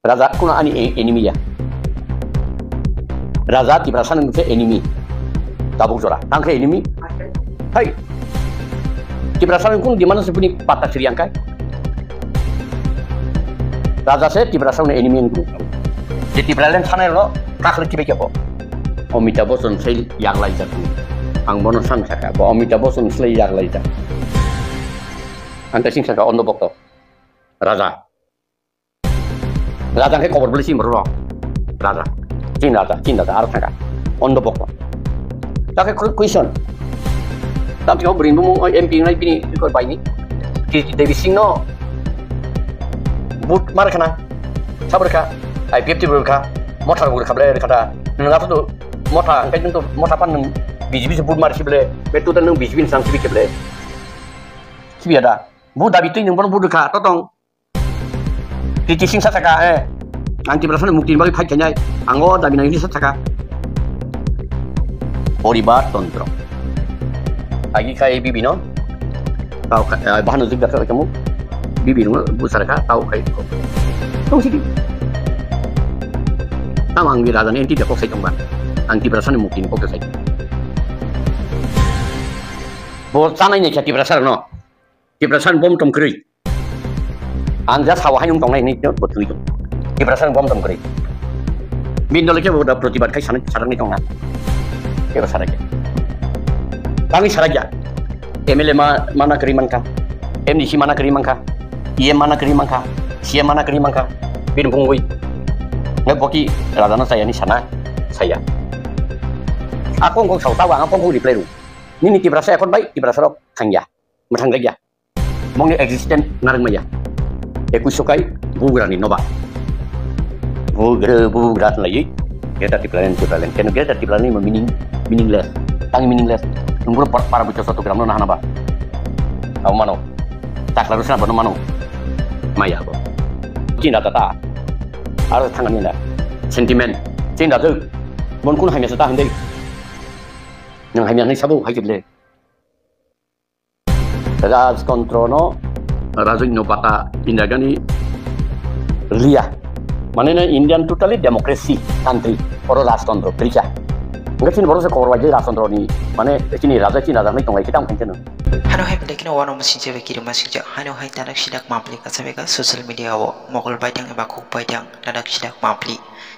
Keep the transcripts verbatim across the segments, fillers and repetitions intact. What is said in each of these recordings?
Raja kuno ani e-, enemy ya. Raja Tiprasa ni mungse enemy. Tabuk jora. Tang khe enemy. Hai. Tiprasa ni kun di mana se puni pata siri angkai. Raja se Tiprasa ni enemy ang. Di Tipraland sana lo kakhle tibe kya bo. Amitabh Bachchan sai yaglai jak. Ang bono san saka. Bo Amitabh Bachchan sai yaglai jak. Anta sing saka ondo bokto. Raja. Raja khe kobor bwlwi sini borok. Raja. Chin raja, chin raja, aro thangkha. Ondo bokto. Takhe kru-, question. Tam tiko bring bumung oi M P nai bini ikor baini. Ki Devi Singh no. But mar khana. Sabur kha. I P F T bur kha. Mothar bur kha ble kha ta. Nang asu tu motha angkai nung tu motha pan nung B J P se but mar si ble. Betu ta nung B J P ni sang si ble. Sibi ada. Bu dabi twi nung bono but kha. Totong. Kriti Singh sa saka, eh. Ang Tiprasa ni mukti ni bagwi fight khainai. Ang o dabi nai sa saka. Poribar tontro. Agi khai bibi no. Tau khai, eh, bahano jigda khai kamu. Bibi no bu sar kha, tau khai. Tong sidi. Tam ang bi raja ni enti de kok sai tong ba. Ang Tiprasa ni mukti ni kok sai. Bo chanai ni kha Tiprasa no. Tiprasa ni bom tom kwrwi. Ang ja sawa haino tongnai hinwi no bo twi tong. Tiprasa ni bom tom kwrwi. Bini dole khe bo da protibad khai sana, sarakni tongna. Kebo sarakya. Tangwi sarakya. M L A ma, mana kwrwi mankha. M D C mana kwrwi mankha. E M mana kwrwi mankha. C M mana kwrwi mankha. Bini bungwi. Ngai boki raja no saya ni sana. Saya. Akong kong sau tawa, akong kong reply ru. Nini Tiprasa ekot bai, Tiprasa rok thangya. Mwthang jakya. Mongni existence narwkmaya. Ekuiso kai bugrani noba. Bugra bugra tlaiwi. Greater Tipraland, Tipraland. Keno Greater Tipraland ni meaning, meaningless. Tang meaningless. Nungro par-, para bucha soto gram no nahana ba. Abo mano. Takla rusna bono mano. Maya bo. Chinda tata. Aro thangani na. Sentiment. Chinda tu. Mon kun hamya sata hande. Nang hamya ni sabu hai kidle. Rajtontro no, rajwino bata Indira Gandhi liya. Mane na Indian totally democracy country, oro rajtontro, trika. Hingke chini borok se kobor bai rajtontro ni, mane chini raja, chini raja hinui tonglai, kitam khankhe no. Hano hai belai kheno wano masing jeba kirima singjak, hano hai tanak sidak mapli kasabe ka social media o, mokol baidang eba kuk baidang, tanak sidak mapli.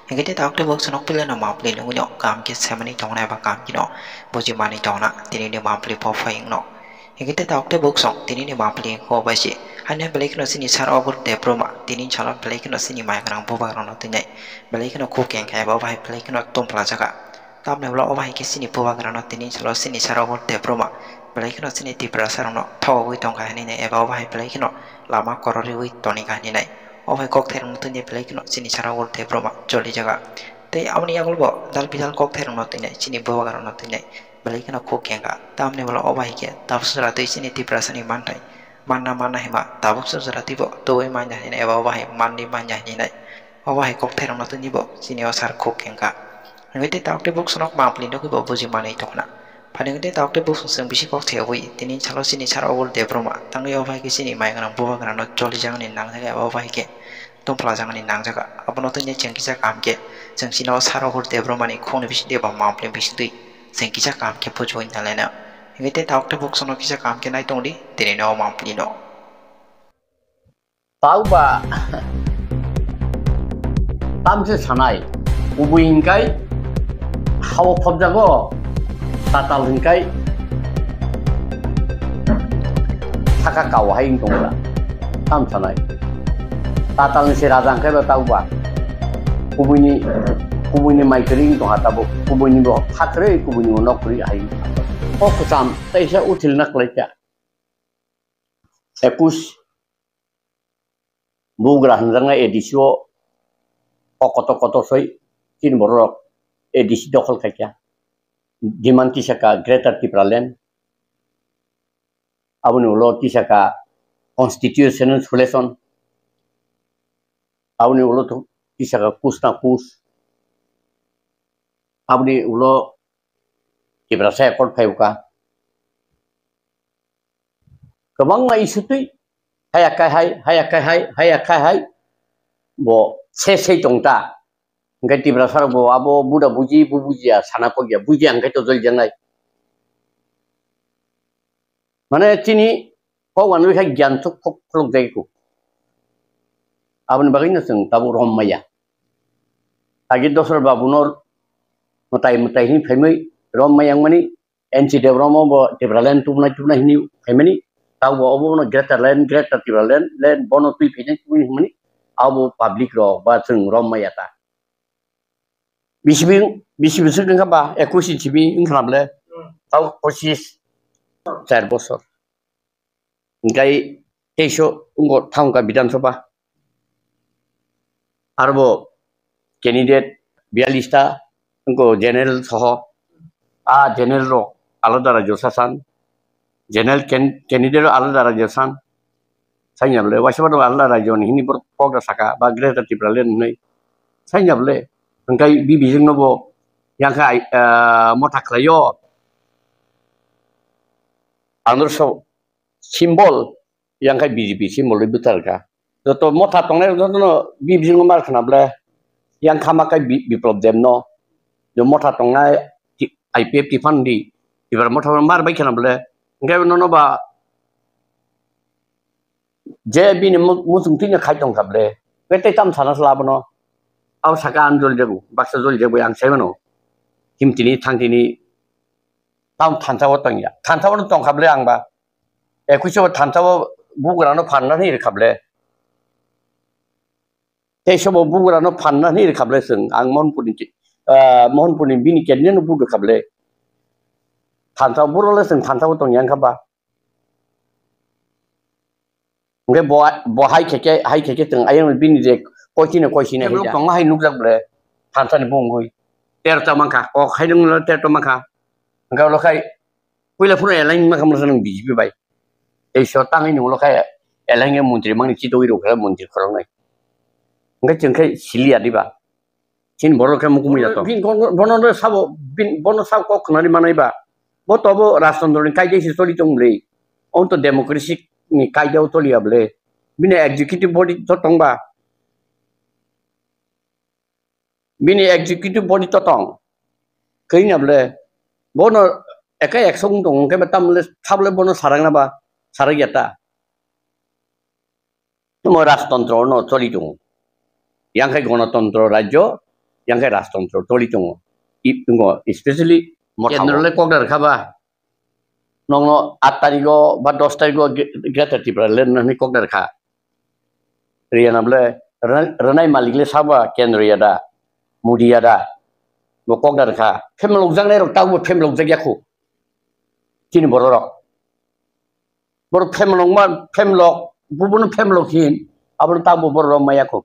Hingke te tok te bok sonok pila no mapli nungui no, kam ke semani tongna eba kam kino, buji mani tongna, tini ni mapli po phai no. Hingke te tok te bok song tini ni mapli ko bai se. Haino belai kheno chini sar obor Debbarma, tini salo belai kheno chini mai gwnang bubagrano twi nai. Belai kheno khuk keng khe eba o bahai belai kheno tongpla jaga. Tamni ulo o bahai khe chini bubagrano tini salo chini sar obor Debbarma. Belai kheno chini Tiprasa rokno thogogwi tongkha hinwi nai eba o bahai belai kheno lama kororiwi toni kha hinwi nai. O bahai kokthai rokno twi nai belai kheno chini sar obor Debbarma choli jaga. Tei aboni yagulo bo dal bidal kokthai rokno twi nai chini bubagrano twi nai. Belai kheno khuk kengkha. Tamni ulo o bahai khe tabuk sora twi chini Tiprasani manthai manna manna hima tabuk sora twibo tubui manya hinwi eba o bahai manli manya hinwi nai. O bahai kokthai rokno twi nibo chini o sar khuk kengkha. Hingke tei tabuk tei buk sonok mapli nugwi bo buji manwi tongna. Phani hingke tei tabuk tei buk song chwng bisi kok thebwi tini salo chini sar obor Debbarma tangwi o bahai khe chini mai gwnang bubagrano choli jagani nangjak eba o bahai khe tongpla jagani nangjak. Abono twi chwng kisa kaham khe chwng chini o sar obor Debbarmani khungni bisingtwi eba mapli bisingtwi. Chwng kisa kaham khe puchugwi nalaina. Hingke tei tabuk tei buk sono kisa kaham khe nai tongdi, tini no mapli no. Tauba. Tamse sanai. Ubui hingkai hao khobjago. Tatal hingkai saka kau hai wng tongla. Tam sanai. Tatal ni se raja hingkai ba tauba. Kubuini, kubuini mai kwrwi wng tongha tabuk. Kubuini bo phakrwi, kubuini bo nok kwrwi hai. O kwcham, teisa uthil na kwlaikha. Ekush bugra hwnjaknai A D C o o kotor kotor soi chini borok A D C dokhol khaikha. Demand tisaka Greater Tipraland. Aboni ulo tisaka constitutional solution. Aboni ulo to tisaka kus na kus. Aboni ulo Tiprasa accord phai uka. Kwbangma issue twi haya kai hai, haya kai hai, haya kai hai. Bo se sei tong ta. Hwnkhe Tiprasa rok bo abo buda buji, bu bujiya, sana kokya, bujiya hwnkhe to joli janai. Mane chini kok wanwi kha gyan thuk thuk khuluk jai kho. Aboni bagwi no chwng tabuk rom maya. Agi Dosra Babu no mwtai mwtai hwnwi phaimwi rom maya wngmani, N C Debbarma bo Tipraland tubunai tubunai hwnwi phaimani, tabo obo no Greater Land, Greater Tipraland, land bono twi phainai tubunai hwnmani, abo public rok ba chwng rom maya ta. Bisi bisi bisi wngkha ba, ekwis inchi bi wngkha na bole, tabo pochis, char bosor. Hingkai teiso wngkha thangkha Bidhan Sabha. Arbo candidate biyalista wngkha general soho. A general rok alada rajyo sasan. General can-, candidate alada rajyo san. Sanya bole, waisa bado alada rajyo ni hini borok kok da saka, ba Greater Tipraland hinwi. Sanya bole, hingkai bi bijing no bo, yang kha ai, ah, motha khlaio. Andro so symbol, yang khai B J P symbol ri bwthar kha. Joto motha tongnai joto no B J P no mar khna ble, yang khama khai Bi-, Biplop Deb no. Jo motha tongnai ti-, I P F T fund di, ibar motha mar bai khna ble. Hingke no no ba je bini mu-, muchung twi no khai tong kha ble. Hingke tei tam sana sla bono. Abo saka ang joli jago, baksa joli jago ang sai mano. Himtini thangtini tam thansa o tong ya. Thansa o tong kha ble ang ba. Ekwis o thansa o bugrano phanna hinwi rwkha ble. Tei sobo bugrano phanna hinwi rwkha ble chwng. Ang Mohanpurni ki-, ah, Mohanpurni bini candidate no vote rwkha ble. Thansa o buro le chwng thansa o tong yang kha ba. Hwnkhe bo, bo hai khe khe, hai khe khe chwng ayang bini je koichino koichino hai da. Tongo hai nukjak ble. Thansa ni bung hoi. Terta mankha. Kok hai nung terta mankha. Hwnkhe ulo khai puila phuru eleng mankha masa nung B J P bai. Tei so tangwi ni ulo khe eleng montri mangni chitogwi rw khe montri khoroknwi. Hwnkhe chwng khe siliya diba? Chini borok khe mukumui ya to. Bin kono, bono le sabo, bin, bono sabo kok khwnani manai ba? Bo tobo Rajtantro ni kaida se choli tong bwle. On to democracy ni kaida o choli ya bwle. Bini executive body to tong ba? Bini executive body to tong. Khe na bwle. Bono eka ekso wng tong, hwnkhe ba tamo le sabo le bono sarang na ba? Sarang ya ta. Tamo rajtontro no choli tongo. Yang khai gonotontro rajyo, yang khai rajtontro choli tongo. I, tongo, especially Motha kendro le kokdar kha ba. Nongno aat tarikh o ba dos tarikh o Gre-, Greater Tipraland no hinwi kokdar kha. Riyana bole rw-, rwnai malik le sabo kendro ya da, Modi ya da. Bo kokdar kha. Phemlok jaknai rok tabo phemlok jak ya khu. Chini borok rok. Borok phemlok ma, phemlok, bubuno phemlok hin, abono tabo borok rok maya kho.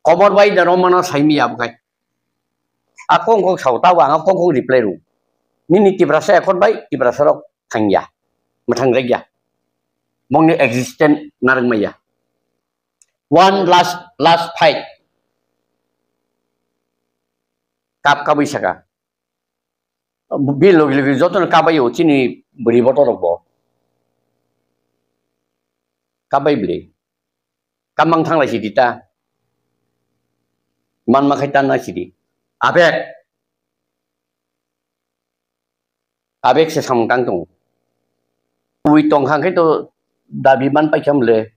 Komor bai da rok mano sai miya bo khai. A kong kong sao tabo ang a kong kong reply rw. Nini Tiprasa accord bai Tiprasa rok thang ya. Mwthang jak ya. Bongni existence narwk maya. One last, last fight. Kap kabui saka. Bi logi logi jotono kabaio chini bwrwi botorok bo. Kabai bwrwi. Kamang thanglai sidi ta. Manma khai tanna sidi. Abek. Abek se samung tang tongo. Ui tong kha khe to dabi man pai kha mle.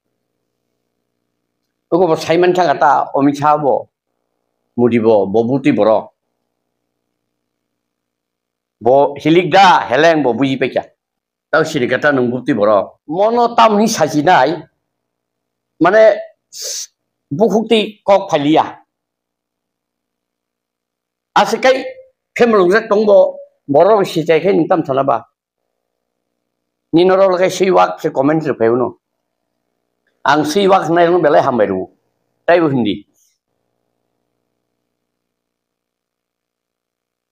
Oko bo sai man thang ta Amit Shah bo. Modi bo, bo butwi borok. Bo hilik da, heleng bo buji paikha. Tao sini kata nung butwi borok. Mono tamni sajinai, mane, bukhuk twi kok phailiya. Aswk kai, phemlok jak tong bo, borok sichai khe nung tam sana ba. Nini norok le khe swi wak se comment rw phai uno. Ang swi wak hwnai rwno belai hambai rw. Taibo hindi.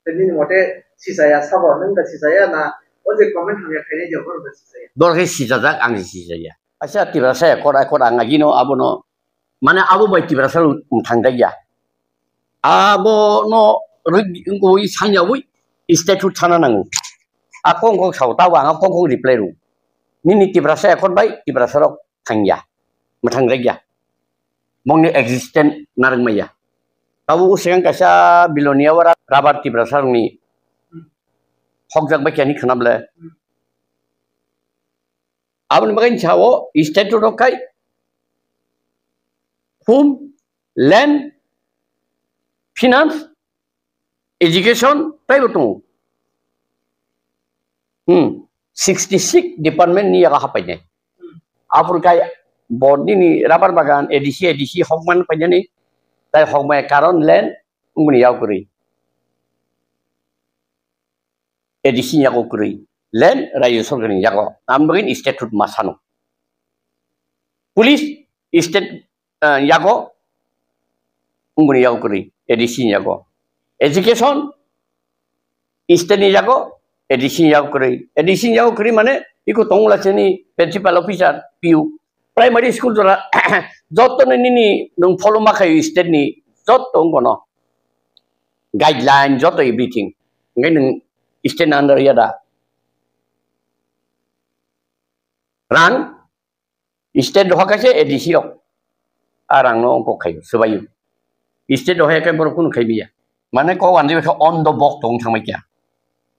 Nini mote sisaya sabo, nwng da sisaya na, o je comment hamya khainai je, bono da sisaya. Dor khe sisajak, ang sisaya. Acha Tiprasa korai korai ang agino abono, mane abo bai Tiprasa mwthang jak ya. Abono rwgwi wngwi sanya wi statue thana nango. A kong kong sao, tabo ang a kong kong reply rw. Nini Tiprasa accord bai Tiprasa rok thang ya. mwthang jakya. Bongni existence narwk maya. Tabuk swkang kaisa Bilonia o ra-, rubber Tiprasa rokni hokjak bai khe ani khwna ble. Aboni bagwi sao state rok khai home, land, finance, education taibo tongo. Hmm, sixty six department ni yago hapainai. Aphuru khai bo nini rubber bagan A D C, A D C hokman painani, tai hokmaya karon land wngmani yago kwrwi. A D C ni yago kwrwi. Land rajyo sorkar ni yago. Aboni bagwi state hood ma sano. Police state, ah, yago, wngmani yago kwrwi, A D C ni yago. Education, state ni yago, A D C ni yago kwrwi. A D C ni yago kwrwi mane, iko tongmula chini principal officer, P U. Primary school jora, joto ni nini nwng follow ma khayo state ni, joto wngkono. Guideline, joto everything. Hingke nwng state ni under ya da. Rang, state doha kaisa A D C rok. A rang no ongkok khayo, swbayo. State doha khe borok kunu khai biya. Mane kok anjai khe ondo bok tong thangbai kya.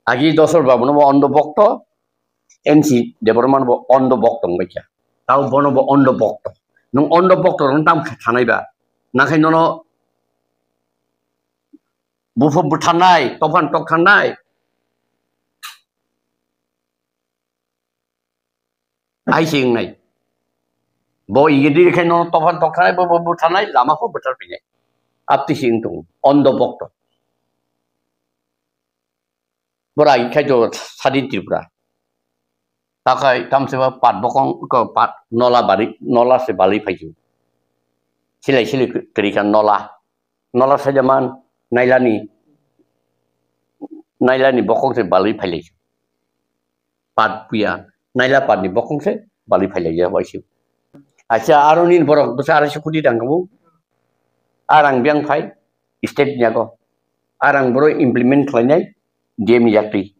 Agi Dosor Babu no bo ondo bok to, N C Debbarma no bo ondo bok tong bai kya. Tao bono bo ondo bok to. Nung ondo bok to rong tam kha thanai ba. Nakhai nono bupho buthanai, tophan tok thanai. Ai se wngnai. Bo igidi khe no tophan tokthai, bo, bo butharnai, lama kho buthar pinai. Apti se wng tongo, ondo bokto. Bora ikhai to sadin Tripura. Takai tamseba pat bokong, ko pat nola bari, nola se bali phaisu. Silai silai kri-, krikan nola. Nola sajaman nailani, nailani bokong se balwi phailai. Pat puya, naila patni bokong se balwi phailai ya waisi. Acha, aro nini borok bwsa arai se kudi dang kabu. Arang biang phai, state ni yago. Arang boro implement khlainai, D M ni yaktwi,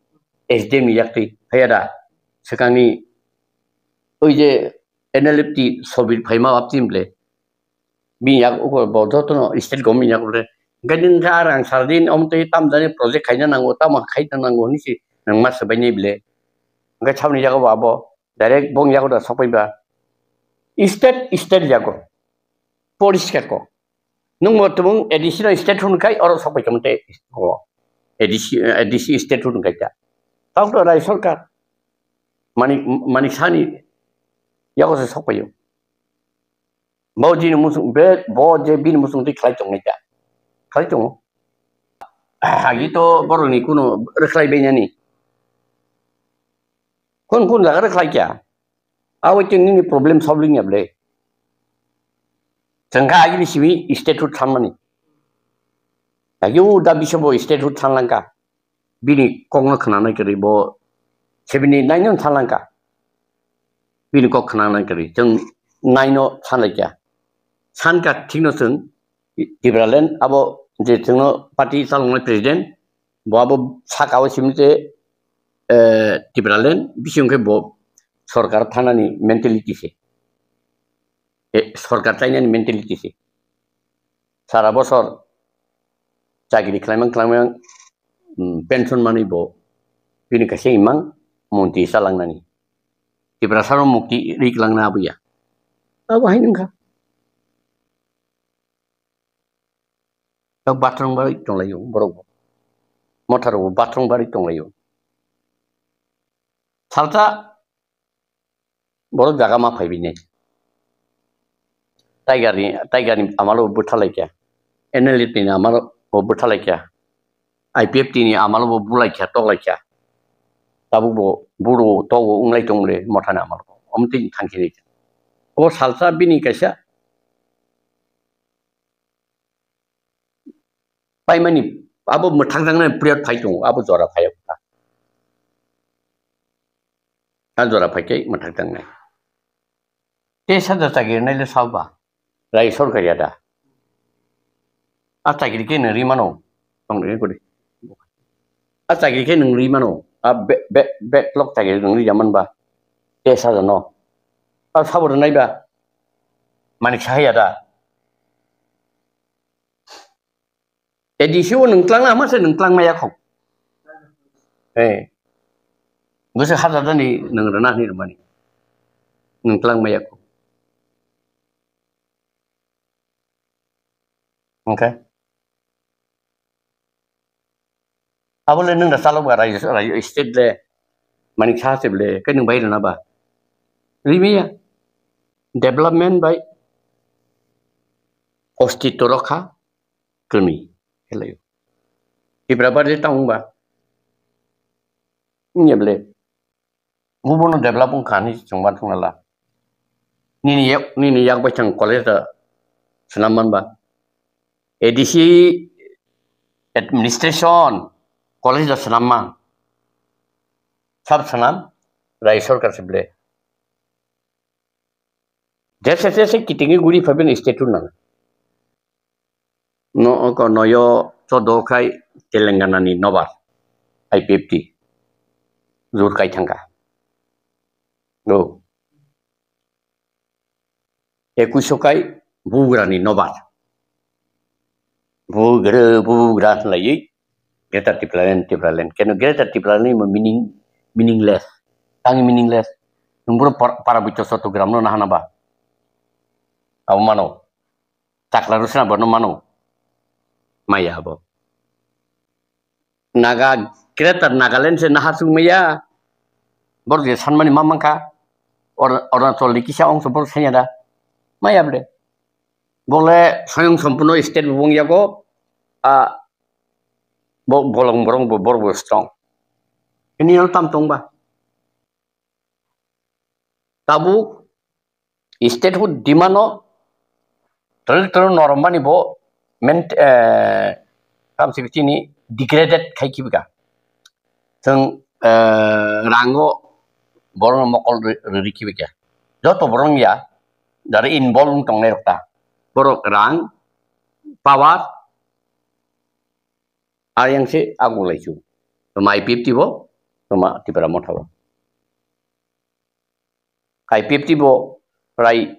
S D M ni yaktwi, phaiya da. Swkangni, oi je N L F T sobir phaima abti mble. Bini yak uko bo jotono state government yak ule. Hingke nini khe arang saldin omtwi tamjani project khaina nango, tamo khaina nango hinwi se nangma swbainai bile. Hingke saboni yago bo abo direct bong yago da sokpaiba. State, state yago. Poriskar ko. Nwng bo tubung A D C no state hwn khai oro sokpai tongte o A D C, A D C state hwn khai ta. Tao to Rai Sarkar. Mani, mani sani yago se sokpaio. Bo jini musung, be, bo je bini musung twi khlai tongnai ta. Khlai tongo. Agi to borokni kuno rwkhlai bainani. Kun kun jaga rwkhlai kya? Abo chwng nini problem solving ya ble. Chwng kha agini simi state hood sanmani. Agi o da biso bo state hood sanlangka. Bini kokno khwnanai kwrwi bo seventy nine no salangka. Bini kok khwnanai kwrwi chwng nine no sanlaikya. Sankha thikno chwng Tipraland abo je chwngno party chaloknai president bo abo saka o simi je, eh, Tipraland bising khe bo sorkar thanani mentality se. Eh, sorkar chainani mentality se. Sara bosor chakri khlaimang khlaimang, mm, pension manwi bo bini kaisa imang monti chalangnani. Tiprasano mukti ri kwlangna abuya. Abo hai nungkha. Tok bathroom bai tonglaio borok bo. Motha rok bo bathroom bai tonglaio. Salsa Borok jaga ma phai bini. Tiger ni, Tiger ni amalo bwtha lai kha. N L F ni amalo bo bwtha lai kha. I P F T ni amalo bo bulai kha, tok lai kha. Tabuk bo buro togo wng lai tong le motha ni amalo. Omo twi thang khe. Ko salsa bini kaisa paimani abo mwthang jangnai period phai tongo, abo jora phai kha. A jora phai khe mwthang jangnai. Tei sajak chakiri nai le sao ba? Rai sorkari ada. A chakiri khe nang ri mano. Tong ri kudi. A chakiri khe nang ri mano. A be, be, backlog chakiri nang ri jaman ba. Tei sajak no. A sabo rwnai ba. Manik Saha ya da. A D C o nwng twlang na hama se nwng twlang maya kho. Eh. Bwswk hajar dani nwng rwna hinwi rwmani. Nwng twlang maya kho. Okay. Abo le nwng da chalok ba raijyo, raijyo state le Manik Saha se le khe nwng bai rwna ba. Rimiya. Development bai ostitto rokha kwrwi khe laio. Tipra bar je tamo ba. Wngya bwle. Bubono develop wngkha hinwi chwng uansukna la. Nini yak, nini yak bai thang college da swnam man ba. A D C administration college da swnam man. Sab swnam rai sarkar se bwle. Jese jese kitingwi guri phaibani state rw nang. No, oko noyo chodo khai Telangana ni nobar I P F T jur kai thangka. No. Ekuiso kai bugra ni nobar. Bugra, bugra hlaiwi Greater Tipraland, Tipraland. Keno Greater Tipraland ni meaning, meaningless. Tang meaningless. Nung bro par-, para buito Chattogram no nahana ba. Abo mano. Chakla rusna bono mano. Maya abo. Naga, Greater Nagaland se nahar sung maya. Bor je sanmani ma mangka. Or-, Arunachal ni kisa ongso bor sanya da. Maya ble. Bole soyong sompuno state bubung yago. A, bo-, bolong borong bo, bor bo strong. Ini yang tam tong ba. Tabuk statehood demand-o twrwk twrwk norok mani bo ment-, eh, kamsi chini degraded khai kibika. Chwng, eh, rango borokno mokol ri-, rwrwi kibika. Joto borok ya, jara involve wng tongnai rok ta. Borok rang, power, ayang se agulai chu. Toma I P F T bo, toma Tipra Motha bo. I P F T bo rai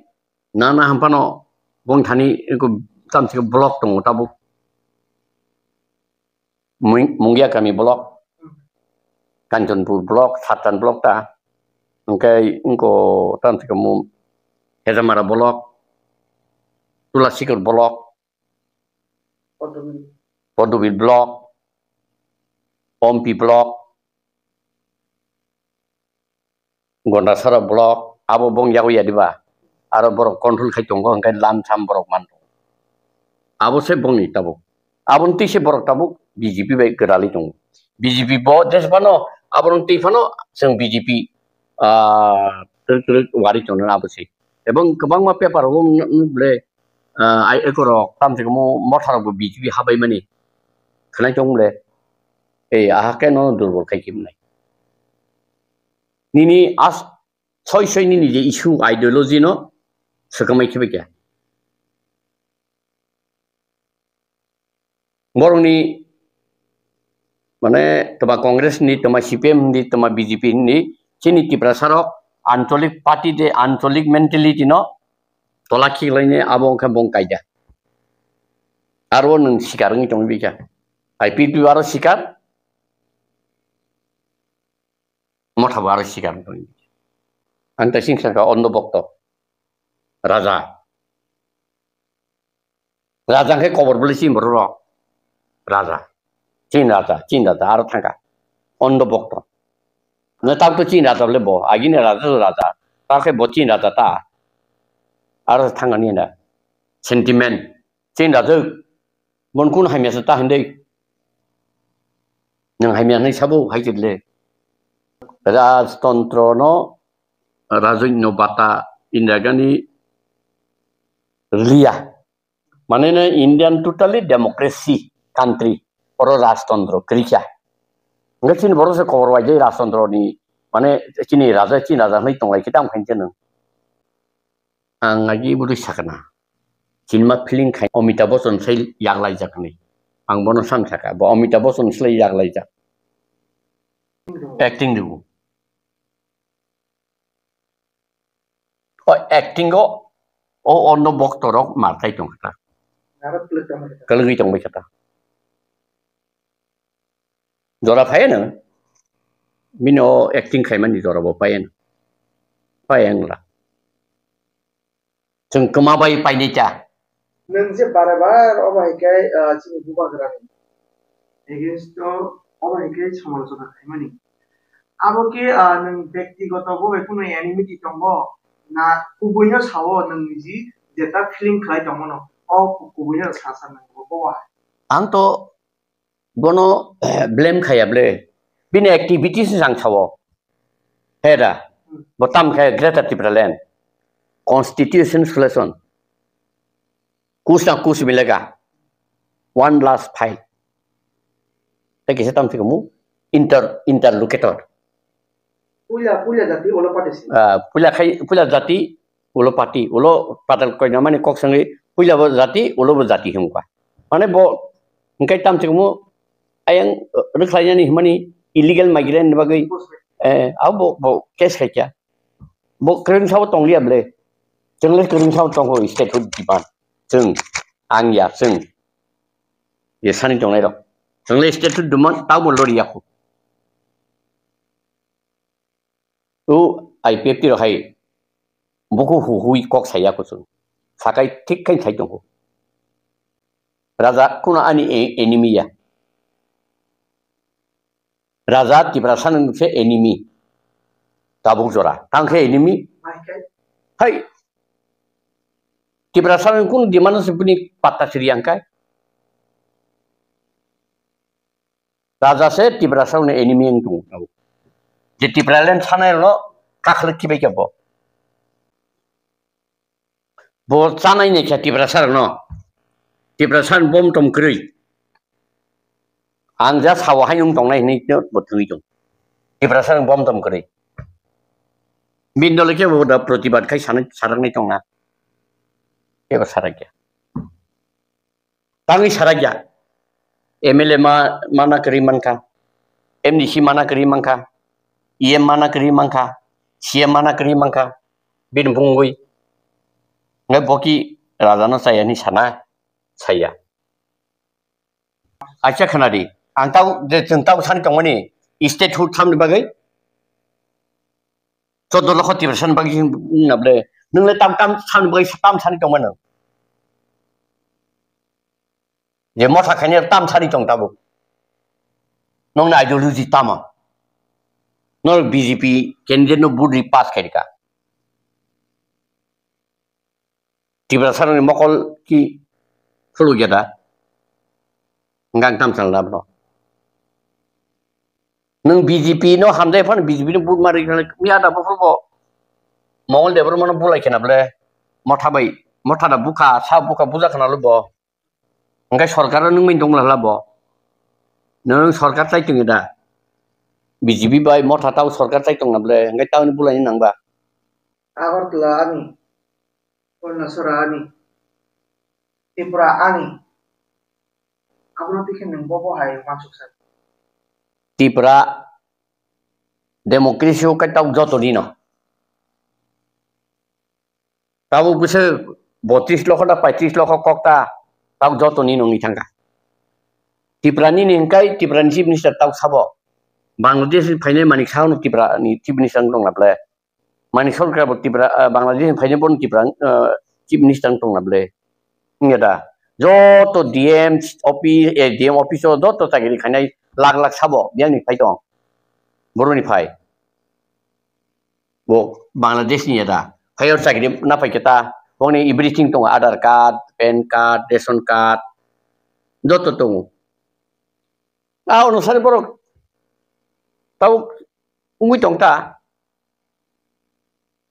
nana hampano bongthani eko tamsiko block tongo tabuk. Mung-, Mungia kami block, Kanchanpur block, Satan block ta. Hingke ingko tamsiko mu Hejamara block, Tulasikor block, Podobil block, Ompi block, Gondasara block, abo bong yago ya diba? Aro borok control khai tongo, hingke lam sam borok man tongo. Abo se bongni tabuk. Aboni twi se borok tabuk B J P bai gwdalwi tongo. B J P bo jesbano, aboroni twi phano chwng B J P, ah, twrwk twrwk wari tongnai abo se. Ebong kwbangma paper rogo nuk, nuk ble, ah, ai ekorok, tamsiko mo-, motharokbo B J P habaimani khwnai tong ble. Ei, aha khe no durbol khai khibnai. Nini as-, soi soi nini je issue ideology no swkamai khibai khe. Borokni, mane, twma Congress ni, twma C P M ni, twma B J P ni, chini Tiprasa rok ancholik party de ancholik mentality no tola khiklaini abo wngkha bong kaida. Aro nwng sikar wngwi tongwi bikha. I P F T aro sikar, Motha bo aro sikar wngwi tongwi bikha. Ang ta sing saka Ondo Bokto, Raja. Raja hwnkhe kobor bwlwi chini borok rok. Raja. Chin raja, chin raja, aro thangkha. Ondo Bokto. Na tabuk to chin raja bwlai bo. Agini raja to raja. Ta khe bo chin raja ta. Aro thangkha ni na. Sentiment. Chin raja. Bon kun hamya sa ta hindai. Nang hamya nai sabo hai chidle. Rajtantro no, rajwino bata Indira Gandhi liya. Mane no Indian totally democracy country, oro rajtantro kwrwikha. Hwnkhe chini borok se kobor waijai rajtantro ni, mane chini raja, chini raja hwnwi tonglaikhe tamo khainse nwng. Ang agi bwrwi sakna. Chinma feeling khai Amitabh Bachchan sai yaklaijak hwnwi. Ang bono sam saka, bo Amitabh Bachchan slai yaklaijak. Acting rw. O acting o, O ono boktorok martai tongkha ta. Kwlwgwi tongbai kha ta. Jora phai nang. Bini o acting khaimani jora bo pai nang. Pai ang la. Chwng kwma bai painai ta. Nwng je bare bar obo hai khe, ah, chini bubagrani against o obo hai khe samalochona khaimani. Abo khe, ah, nwng bektigoto bo bai kunu enmity tongo na kubuino sao nwng niji jeta feeling khlai tongmano o kubuino sa sa nwng bo bo hai. Ang to bono blame khaya ble. Bini activities ni jang sao. He da. Bo tam khe Greater Tipraland. Constitution solution. Kuch na kuch milega. One last fight. Tei kisa tam sikamu inter-, interlocutor. Puila, puila jati ulo party si. Ah, puila khai, puila jati ulo party, ulo patal koina mani kok sangwi puila bo jati, ulo bo jati himkha. Mane bo hingkai tam sikamu ayang rwkhlainani himani illegal migrant ni bagwi, eh, abo bo, bo case khaikha. Bo kwrwng sao tong liya ble. Chwng le kwrwng sao tongo statehood demand. Chwng, ang ya, chwng. Ye sani tongnai rok. Chwng le statehood demand tabo lori yakho. O I P F T rok hai buku huhui kok saya ko chwng. Sakai thik khai sai tongo. Raja kuno ani e-, enemy ya. Raja Tiprasa nwng se enemy. Tabuk jora. Tang khe enemy. Hai. Tiprasa nwng kun demand se bini patta siri ang kai. Raja se Tiprasa nwng enemy ang tung. Je Tipraland sanai lo kakhlik kibai kebo. Bo chanai ni khe Tiprasa rokno. Tiprasa ni bom tom kwrwi. Ang ja sao hai nung tongnai hinwi no bo thangwi tong. Tiprasa rok bom tom kwrwi. Bini dole khe bo da protibad khai sanai saraknai tongna. Kebo sarakya. Tangwi sarakya. M L A ma, mana kwrwi mankha. M D C mana kwrwi mankha. E M mana kwrwi mankha. C M mana kwrwi mankha. Bini bungwi. Ngai boki raja no chaya ni sana. Chaya. Acha khana di. Ang tau je chwng tau sani tongmani. Statehood samni bagwi. Choddo lokho Tiprasa ni bagwi wngna ble. Nwng le tam tam sani bagwi tam sani tongma nwng. Je motha khainai tam sani tong tabuk. Nwng na ideology tama. Nwng B J P candidate no vote ri pass khai ka. Tiprasa ni mokol ki khuluk ya da. Ngang tam chal da bro. Nwng B J P no hamjai phano B J P no vote mari khana miya da bo bo. Mongol Debbarma no bulai khana ble. Motha bai, motha da bukha, sa bukha buja khana lo bo. Hingke sorkar no nwng bai tong la bo. Nwng sorkar chai tong da. B J P bai motha tao sorkar chai tong na ble. Hingke tao ni bulai ni nang ba. Agartala ani, Kailasora ani, Tripura ani. Abono twi khe nwng bo bo hai uansuk sa. Tipra democracy o kaitok joto ni no. Tabuk bwswk botris lokho da paitris lokho kok ta, tabuk joto ni no wngwi thangkha. Tipra ni ni hwnkhe Tipra ni chief minister tabuk sabo. Bangladesh ni phainai Manik Saha no Tipra ni chief minister wng tong na ble. Manik Sarkar bo Tipra, ah, Bangladesh ni phainai bono Tipra, ah, chief minister wng tong na ble. Wngya da. Joto D M office, eh, D M office o joto chakiri khainai lakh lakh sabo biyang ni phai tong. Boro ni phai. Bo Bangladesh ni ya da. Phai o chakiri na phai khe ta. Bongni everything tongo, Aadhaar card, pan card, ration card. Joto tongo. A onusari borok tabuk wngwi tong ta.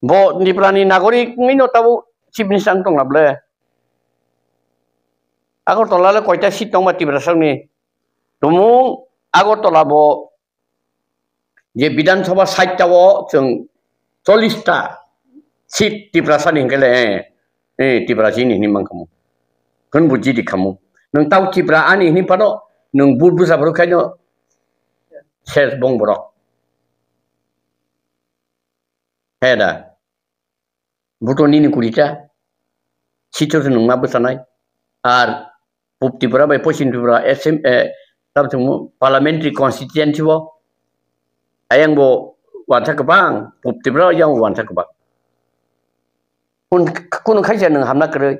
Bo Tiprani nagorik wngwi no tabuk chief minister wng tong na ble. Agartala le koita seat tongma Tiprasani? Tumung Agartala bo je Bidhan Sabha side ta o chwng chollish ta seat Tiprasani hwnkhe le, eh, eh, Tiprasini hinwi mankhamu. Hwn bo jidi khamu. Nwng tau Tipra ani hinwi phano nwng but bwsa borok khaino ses bong borok. He da. Buto nini kurita. Sitor se nwng ma bwchanai. Ar Pub Tripura bai Poschim Tripura S M, eh, tamo chwng parliamentary constituency o ayang bo wansa kwbang, Pub Tripura yang wansa kwbang. Kun-, kunu khaisa nwng hamna kwrwi,